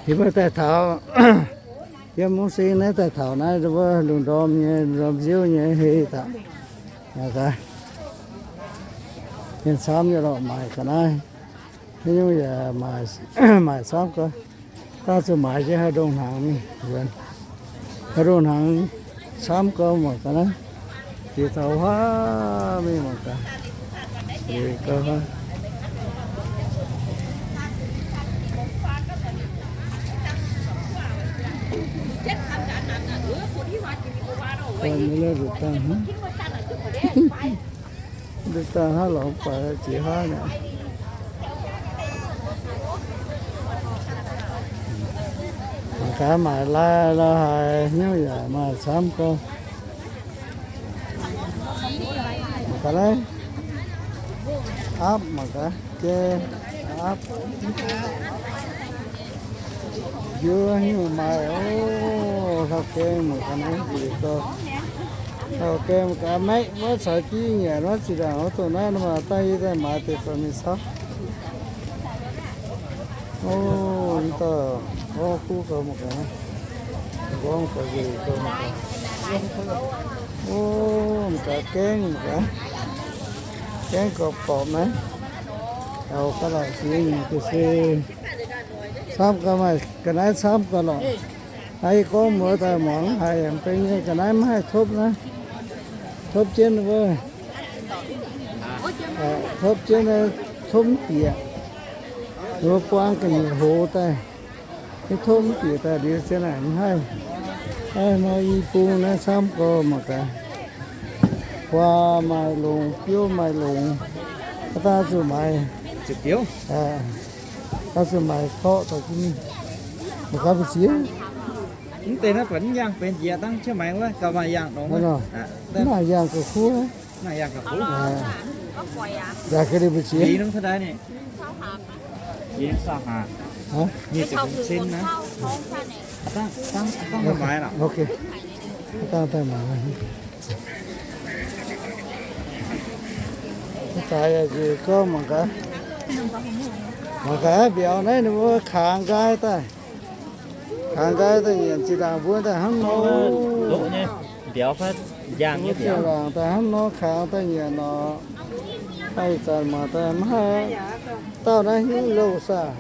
Yie mbuo daaih taux, yiem Mungv Sing naaiv daaih taux naaiv mbuo lungh ndorm nyei, lungh ndorm nziouv nyei hei daaih. Mienh camv yaac lorqc maaic ga'naaiv. Haaix nyungc yaac maaic camv gau. Daaih zuqc maaiz jienv haaix ndongh hnaangx mingh, haaix ndongh hnaangx camv gau mangc gaax naaiv. Jiex taux huaav mingh mangc gaax. Jiex gau huaav. Nduqc daaih hnangv lorz buatc jiex huaav mi'aqv. Mangc gaax maaic lai lo haaix nyungc yaac maaih camv gau. Mangc gaax naaiv, aapv mangc gaax, jai aapv. Njuov nyungc maaih oc. Hlauv-gaeng mangc gaax naaiv nzunc gau. Hlauv-gaeng mangc gaax, maeqv wuov caux jienv nyanc wuov zinh ndaangc wuov dongh naaiv nor maah, dangh yie daaih maaiz deix faaux mingh camv. Oc, mv dauh gorngv kuv gau mangc gaax, gorngv gaux nzunc gau mangc gaax. Oc, mangc gaax gaengv mangc gaax, gaengv gorpc-gorpc naaiv. Taux ga'naaiv siex nyungc ga'sie, camv gau maaih ga'naaiv camv gau lorqc. Hnangv yie gorngv mbuox daaih muangx haic, mv baac nyei ga'naaiv maiv haih topv naaiv, topv jienv wuov, topv jienv naaiv topv mv bieqc. Mbuo buang ga'nyiec hoz daaih, maiv topv mv bieqc daaih liuz zien naaic mv haih. Naaiv nor i bung naaiv camv gau mangc gaax. Huaax maaih longc, biouv maaih longc. Aa, daaih zuqc maaiz, daaih zuqc maaiz korqv daaih jienv mingh. Mangc gaax mbu'ziex. Mv deix naaiv buatc mv yangh benx njiec dangv Chiang Mai wuov gauh maaih yangh nongx. Mv maaih yangh ga'kuv. Yaac ga'ndiev mbu'ziex. Ok. Dangh daaih maaiz. Daaih yaac nzueic gorngv mangc gaax. Mangc gaax mbiauz naaiv ninh mbuo kangx nqaai daaih. Kangx nqaai daaih nyanc zinh ndaangc mbuo daaih hnangv nor. Mbuo zinh ndaangc daaih hnangv nor kangx daaih nyanc nor. Ih zanc mangc daaih maiv haih. Dauh naaiv hnyouv louh saah?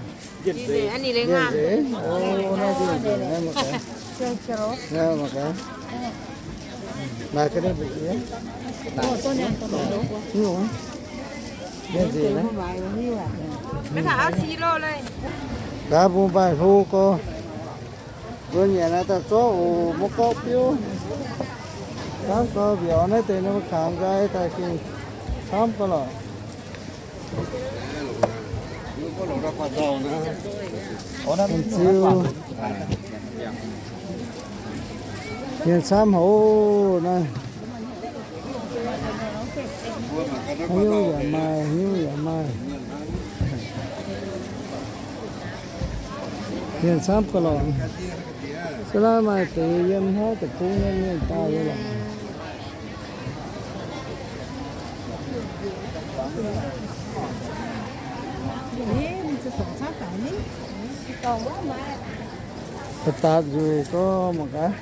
Mienh nzeic. O, naaiv mienh nzeic naaiv mangc gaax. Naaiv mangc gaax. Naaiv ga'naaiv mbu'ziex. Mienh nzeic naaiv. Gaax bung mbaih hlo gorx. Mbuo nyanc naaiv daaih zorqv oc, maiv gorqv biouv. Camv gau, mbiauz naaiv deix ninh mbuo kangx nqaai daaih gengh camv gau lorqc. Ziu. Mienh camv haic naaiv. Haaix nyungc yaac maaih, haaix nyungc yaac maaih. Mienh camv gau lorqc. Se naaiv maaih deix yiem haaix deic-bung nyei mienh daaih nyei lorqc. Ba'datc nzueic gorngv mangc gaax.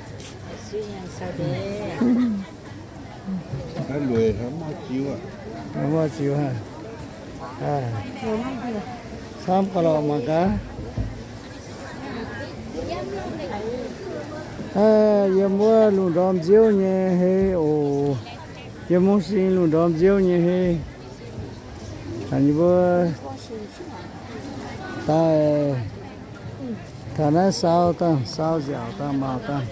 Mbuo ziux, camv gau lorqc mangc gaax. Yiem wuov lungh ndorm nziouv nyei hei oc. Yiem Mungv Sing lungh ndorm nziouv nyei hei. Ninh mbuo daaih taux naaiv saau dangh, saau nziaauc dangh, maux dangh.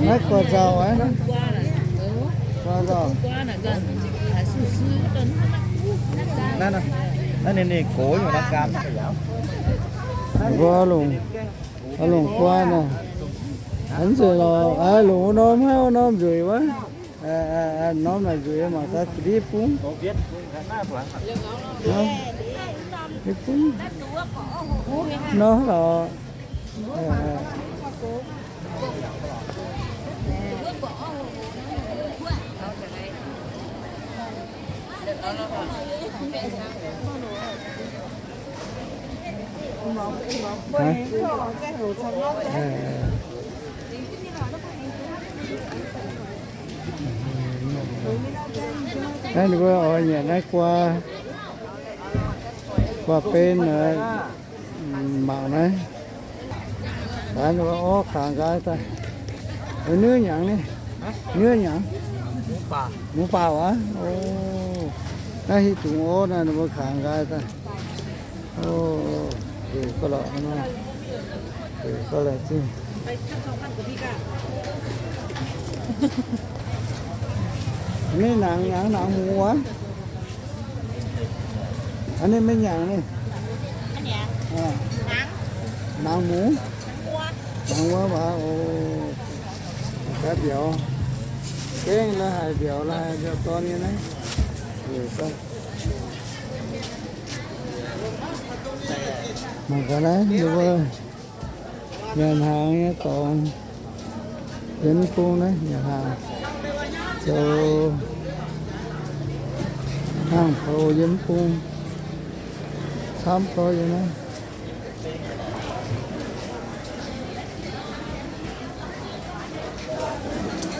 Naaiv guaax nzauh aqv. Guaax nzauh. Naaiv ninh, ninh gox nyei naaiv gaam. Mbuo longc, longc guaax naaiv. Aa, nzueic lorqc. Aa, longc wuov norm, haaix wuov norm nzueic wuov. Norm naaic nzueic mangc gaax ga'ndiev bung. Ga'ndiev bung. Nor lorqc. Naaiv ninh mbuo oix nyanc naaiv guaa, guaa benv, mangc naaiv. Daaih ninh mbuo orv kangx nqaai daaih. Nuov nyanc ni, nuov nyanc, muoz-baaux aqv. O, naaiv hiuv dungz orv naaiv ninh mbuo kangx nqaai daaih. O, gauh lorqc, gauh lorqc zingh. Maiv nangx, nangx, nangx muoz aqv. Aa, ninh maiv nyanc ni. Nangx muoz, nangx wuov waac. O, gaax mbiauz. Gengh la'haic mbiauz, la'haic mbiauz dorn nyei naaiv. Mangc gaax naaiv, yie mbuo nyanc hnaangx nyei dorngx, yiem mv bung naaiv nyanc hnaangx, zoux hnaangx-poux yiem mv bung, camv gau yiem naaiv.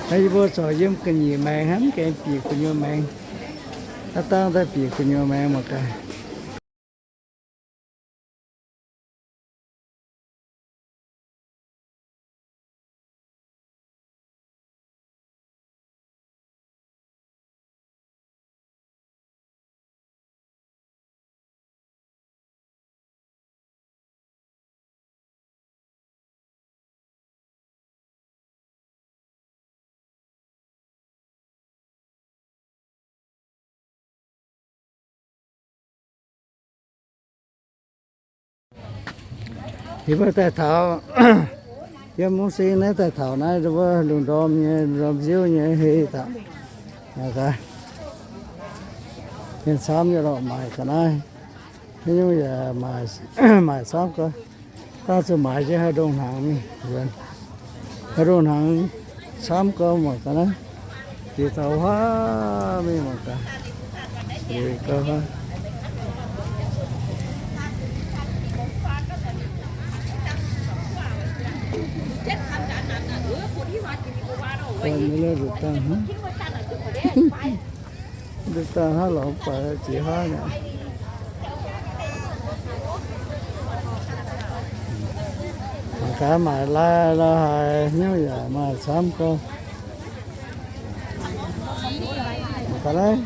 Naaiv yie mbuo corc yiem ga'nyiec maengx hnangv, mv gaengh bieqc gu'nyuoz maengx. Aav dangh daaih bieqc gu'nyuoz maengx mangc gaax. Yie mbuo daaih taux, yiem mungv sing naaiv daaih taux naaiv wuov lungh ndorm nyei, lungh ndorm nziouv nyei hei daaih. Mienh camv nyei lorqc, maaic ga'naaiv. Haaix nyungc yaac maaic, maaic camv gau. Dangh zuqc maaic jienv haaix ndongh hnaangx mingh, haaix ndongh hnaangx camv gau mangc gaax naaiv. Jiex taux huaav mingh mangc gaax. Jiex gau huaav. Nduqc dangh hnangv lorz mv baac jiex huaav mi'aqv. Mangc gaax maaic lai la'haic hnyouv yaac maaih camv gau. Mangc gaax naaiv,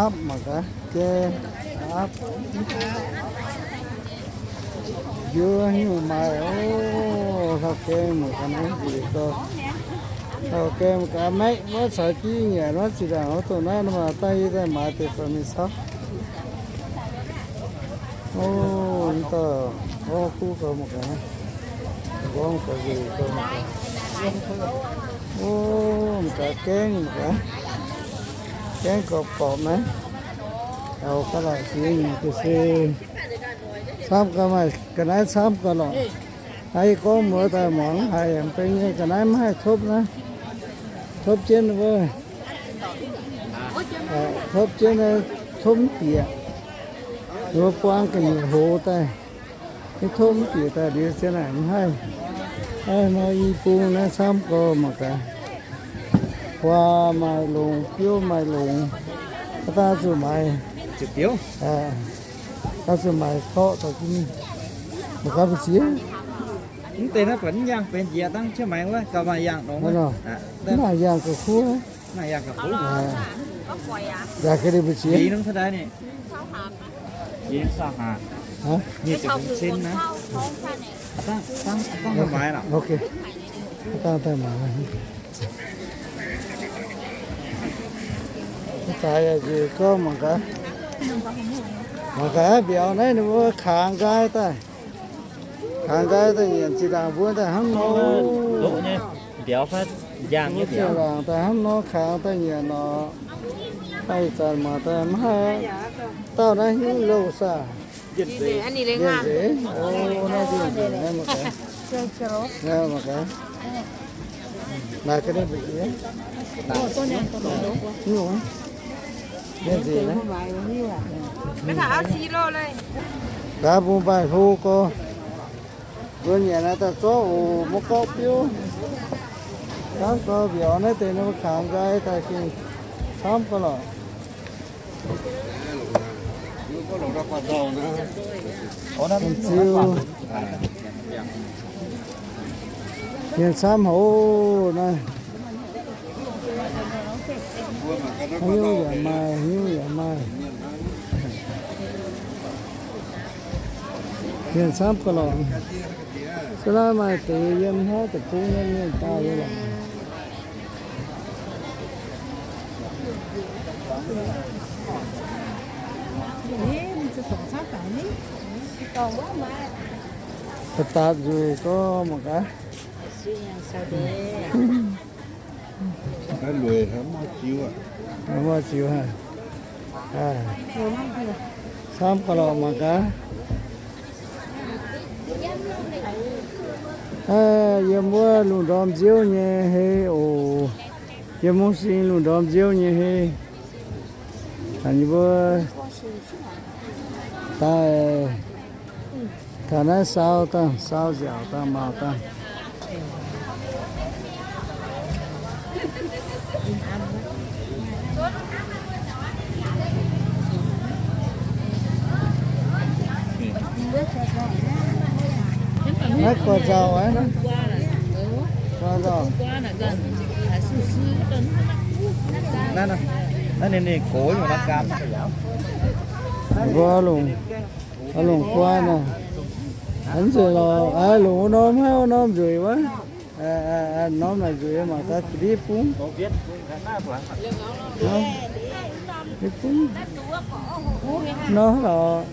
aapv mangc gaax, jai aapv. Njuov haaix nyungc maaih, o, hlauv-gaeng mangc gaax naaiv, njiec gau. Hlauv-gaeng mangc gaax, maiv wuov caux jienv nyanc wuov zinh ndaangc wuov dongh naaiv nor, dangh yie daaih maaiz deix faaux mingh camv. O, mv dauh orv kuv gau mangc gaax, mborngv gau njiec gau mangc gaax. O, mangc gaax gaengv mangc gaax, gaengv gorqv-borqc naaiv. Taux ga'naaiv singx ga'sie, camv gau, maaih ga'naaiv camv gau lorqc. Haiz gorngv muoz daaih muangx haiz yaac beng nyei, ga'naaiv maiv haih topv naaiv. Topv jienv wuov, topv jienv naaiv, topv mv bieqc. Wuov buang ga'nyiec hoz daaih, mv topv mv bieqc daaih liuz zien naaic mv haih. Aa, nor i bung naaiv camv gau mangc gaax. Huaax maaih longc, biouv maaih longc. Aa, daaih zuqc maaiz, daaih zuqc maaiz korqv daaih jienv mingh. Mangc gaax mbu'ziex. Mv deix naaiv buatc mv yangh benx njiec dangv jienv maengx wuov gauh maaih yangh nongx. Mv maaih yangh ga'kuv. Yangh ga'kuv. Yaac ga'ndiev mbu'ziex. Ok. Dangh daaih maaiz. Daaih yaac njiec gorngv mangc gaax. Mangc gaax mbiauz naaiv ninh mbuo kangx nqaai daaih. Kangx nqaai daaih nyanc zinh ndaangc mbuo daaih hnangv nor. Mbiauz fai njang nyei mbiauz. Zinh ndaangc daaih hnangv nor kangx daaih nyanc nor. Daaih ih zanc mangc daaih maiv haih. Dauh naaiv hnyouv louh saah. Ndiangx-nzeic. O, naaiv ndiangx-nzeic naaiv mangc gaax. Naaiv mangc gaax. Naaiv ga'naaiv mbu'ziex. Nyungc. Nqa'haav bung mbaih hlo gorx. Mbuo nyanc naaiv daaih zorqv oc, maiv gorngv biouv. Camv gorx mbiauz naaiv deix ninh mbuo kangx nqaai daaih gengh camv gorx lorqc. Ziu. Mienh camv haic naaiv. Haaix nyungc yaac maaih, haaix nyungc yaac maaih. Mienh camv ga'lorqc. Se naaiv maaih deix yiem haaix deic-bung nyei mienh daaih nyei lorqc. Da'dapc nzueic gorx mangc gaax. Maiv ziux haic. Camv ga'lorqc mangc gaax. Yiem wuov lungh ndorm nziouv nyei hei oc. Yiem mungv sing lungh ndorm nziouv nyei hei. Ninh mbuo daaih, taux naaiv saau dangh, saau nziaauc dangh, maux dangh. Naaiv guaax nzauh aqv. Guaax nzauh. Naaiv, naaiv ninh, ninh gox nyei naaiv gaam. Mbuo longc, longc guaax naaic. Aa, nzueic lorqc. Aa, longc wuov norm haiv, wuov norm nzueic wuov. Norm naaic nzueic mangc gaax, div bung. Div bung. Nor lorqc.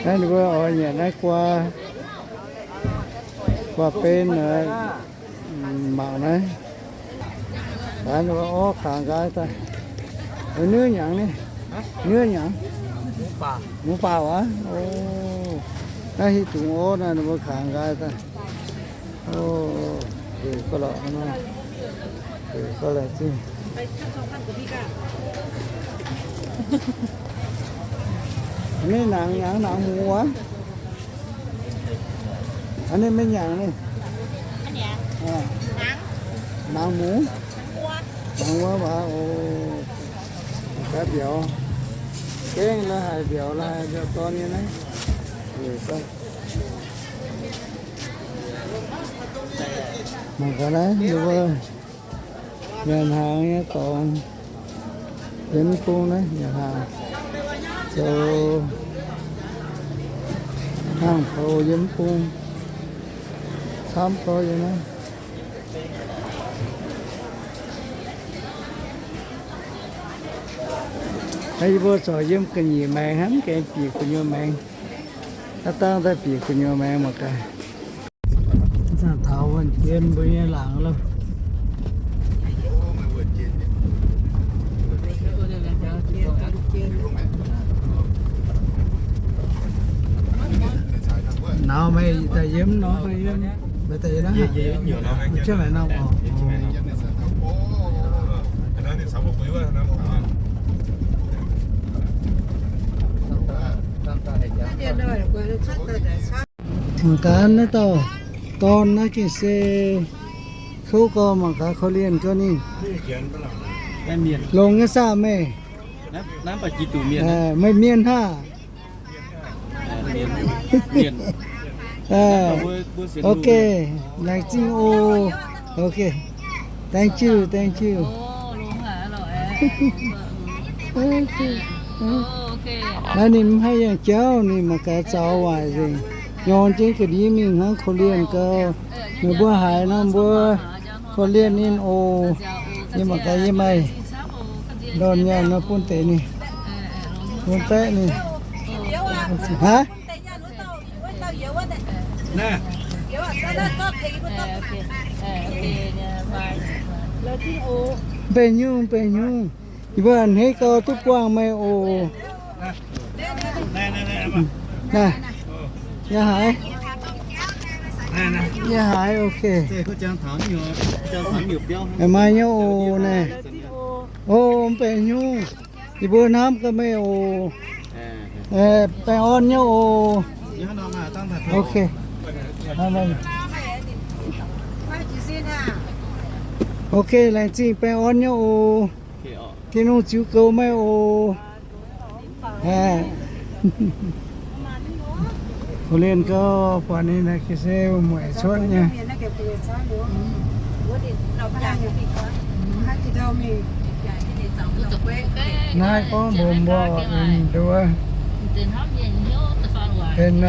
Naaiv ninh mbuo oix nyanc naaiv guaax, guaax benx naaiv, mangc naaiv. Ninh mbuo orv kangx nqaai daaih. Nyiuv hnyangx ni, nyiuv hnyangx, mungz baauh aqv. O, naaiv hiuv dungz orv naaiv ninh mbuo kangx nqaai daaih. O, eix gorx lorqc, eix gorx lorqc zingh. Maiv nangx hnyangx, nangx mungz aqv. Aa, ninh maiv nyanc ni. Nangx mungz, nangx wuov maah. O, gaax mbiauz. Gengh la'haic mbiauz, la'haic mbiauz dorn nyei naaiv. Mangc gaax naaiv, ninh mbuo nyanc hnaangx nyei dorngx. Yiem mv bung naaiv nyanc hnaangx, zoux hnaangx-poux yiem mv bung, camv gorx yiem naaiv. Yie mbuo corc yiem ga'nyiec maengx hnangv, mv gaengh bieqc gu'nyuoz maengx. Aav dangh daaih bieqc gu'nyuoz maengx mangc gaax. Taux wuonh jien mbuo nyei laangz loh. Nor meih daaih yiem nor, yiem, meih daaih yiem naaiv, mv jienv naaic nor oc. Mangc gaax naaiv dauh dorn naaiv gengh se kouv gorx, mangc gaax korv-lienh gau ninh. Longx nyei saah meih? Meih mienh hnangv? Ok, laengz zingh oc. Ok, thank you, thank you. Naaiv ninh mv haih yangh jauv, ninh mangc gaax zaux waaic nzengc. Nyorng jienv ga'ndiev mingh hnangv korv-lienh gau. Meih mbuo haiz nor mbuo korv-lienh ninh oc. Yie mangc gaax yie maaih ndorn nyaanh nor bun deix ninh, bun baeqv ninh. Hnangv? Mbenc nyungc, mbenc nyungc. Yie mbuo a'hneiv gau duqv buangh meih oc. Naaiv, yie haiz, yie haiz, ok. Maaih nyei oc naaiv. O, mbenc nyungc. Yie mbuo hnamv gaax meih oc. Baengh orn nyei oc. Ok. Ok, laengz zingh, baengh orn nyei oc. Tin-Hungh ziux goux meih oc. Korv-lienh gau, buatc ninh naaiv ga'sie mueic cuotv nyei. Naaiv gorngv mbuo mbuo nduov benx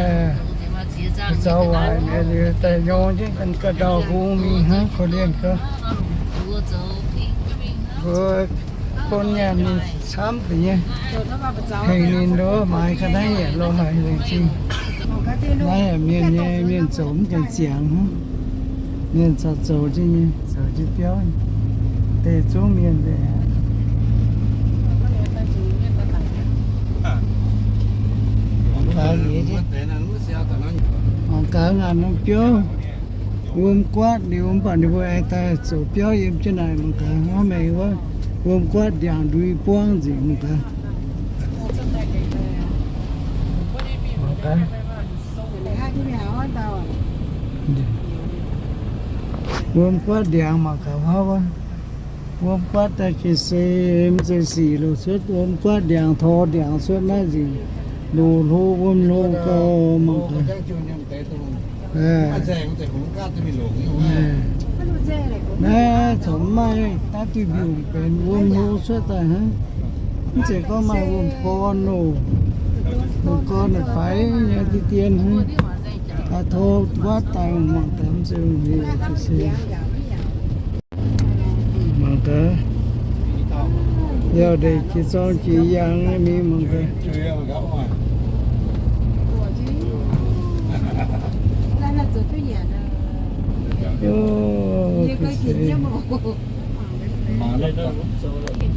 zaux waaic mi'aqv, liuz daaih nyorng jienv ga'ndau hung mingh hnangv, korv-lienh gau. Mbuo bun nyaanh ninh camv deix nyei, hengx ninh nduov maaiz ga'naaiv yaac lorh haic laengz zingh. Naaiv mienh nyei, mienh zoux mv gaengh ziangx hnangv. Mienh caux zoux jienv nyei, zoux jienv biauv, deix zungv mienh deix. Mangc gaax ngaanc norm biauv, wuom guaatv liuz mv baac ninh mbuo aengx daaih zoux biauv yiem jienv naaic. Mangc gaax hnangv meih wuov, wuom guaatv ndiangx ndui buangv nzengc. Mangc gaax, mangc gaax, wuom guaatv ndiangx mangc gaax huaav wuov. Wuom guaatv daaih ga'sie mv zeiz sic loz cuotv, wuom guaatv ndiangx tor ndiangx cuotv naaiv nzengc. Loz hlo, wuom hlo gau, mangc gaax. Naaiv corc mv maaih daav duih mbiungc benx wuom hlo cuotv daaih hnangv. Mv zeiz gorngv maaih wuom gorn oc. Wuom gorn naaic faix nyei dien dien hnangv. Tor guaatv daaih mangc gaax, mv zeiz wuom hlo ga'sie. Mangc gaax, yaac ndeic jiex zorng jiex yangh nyei mingh mangc gaax.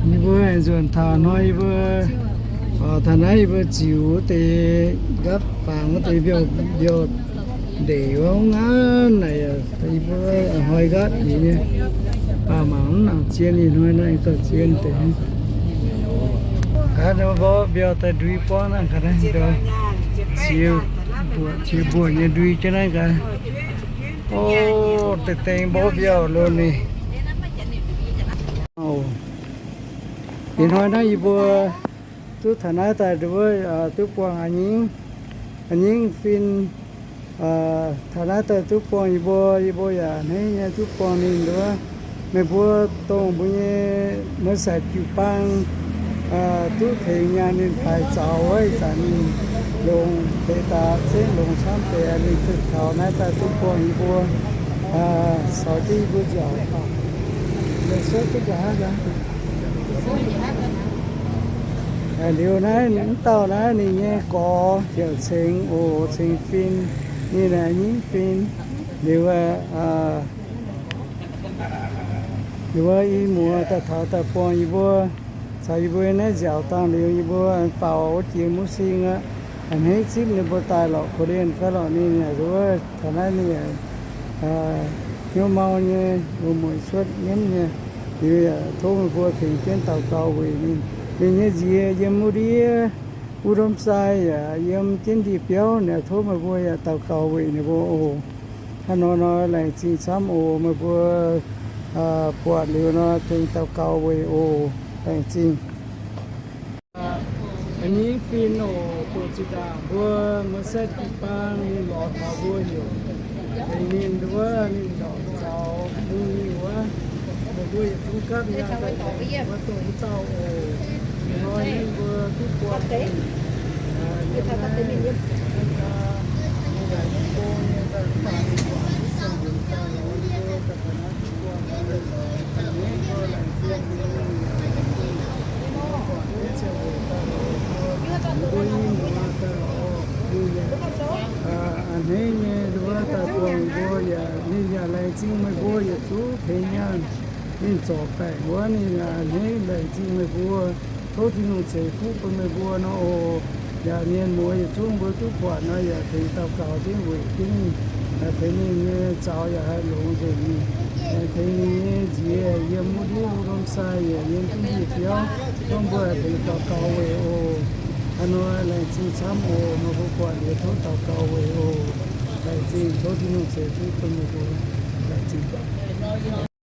Yie mbuo aengx nzuonx taux hnoi yie mbuo, taux naaiv yie mbuo ziux wuov deix nqapv fangx wuov deix mbiauh, mbiauh ndeic wuov ngaanv naaic, yie mbuo hnoi nqatv liuz nyei, baac mangc mv nangc zien, ih hnoi naaiv gauh zien deix. Gaax nor mborqv mbiauh daaih ndui buangv naaiv gaax naaiv, ziex mbuoqc, ziex mbuoqc nyei ndui jienv naaiv gaax. O, deix dengx mborqv mbiauh loz ninh. Ih hnoi naaiv yie mbuo duqv taux naaiv daaih nduov, duqv buangh a'nyingv, a'nyingv fin. Taux naaiv daaih duqv buangh yie mbuo, yie mbuo yaac hneiv nyei duqv buangh ninh nduov. Meih mbuo dongh mbuo nyei muoz-sac jiu-baang duqv tengx nyaanh ninh daaih zaux wuov ih zanc ninh longx deix daaih zengv longx camv deix, ninh duqv taux naaiv daaih duqv buangh yie mbuo, caux jienv yie mbuo nziaauc, suotv duqv nqa'haav aqv. Liuz naaiv mv dauh naaiv ninh nyei gorx heuc Ceng oc, Ceng Fin, ninh a'nyingv fin. Liuz, liuz i muoz daaih taux daaih buangh yie mbuo, caux yie mbuo naaiv nziaauc dangh liuz yie mbuo faaux wuov jiex mbuo sing aqv. A'hneiv zipv ninh mbuo daaih lorqc, korv-lienh gaax lorqc, ninh yaac nduov taux naaiv ninh yaac hnyouv mau nyei, mueiz cuotv nyiemv nyei. Liuz yaac tov meih mbuo tengx jienv daux gaux weic ninh. Ninh nyei nziez yiem wuov ndiev, wuov ndom sai yaac yiem jienv ndie-biauv. Naaiv tov meih mbuo yaac daux gaux weic ninh mbuo oc. Hnangv nor nor laengz zingh camv oc. Meih mbuo buatc liuz nor tengx daux gaux weic oc. Laengz zingh. A'nyingv fin oc, doqc zinh ndaangc mbuo muoz-saeng jiu-baang ninh lorz taux mbuo heuc tengx ninh nduov, ninh lorz zaux bun ninh wuov, meih mbuo yietc zungv gapv yangh daaih tengx mbuo dongh wuov dauh oc. Ih hnoi ninh mbuo duqv buangh A'hneiv nyei nduov daaih buangh mbuo Laengz zingh meih mbuo yietc zungv tengx nyaanh. Ninh zorc baengc wuov, ninh a'hneiv. Laengz zingh meih mbuo. Tov Tin-Hungh ceix fuqv bun meih mbuo nor oc. Yaac mienh muoz yietc zungv mbuo duqv buatc nor, yaac tengx daux gaux jienv weic jienv ninh, tengx ninh nyei zaux yaac haih longx nzengc. Tengx ninh nyei nziex yiem wuov ndiev wuov norm sai yaac yiem duqv nyei biauv. Tov mbuo tengx daux gaux weic oc. Hnangv nor laengz zingh camv oc. Meih mbuo buatc liuz tov daux gaux weic oc. Laengz zingh. Tov Tin-Hungh ceix fuqv bun meih mbuo. Laengz zingh.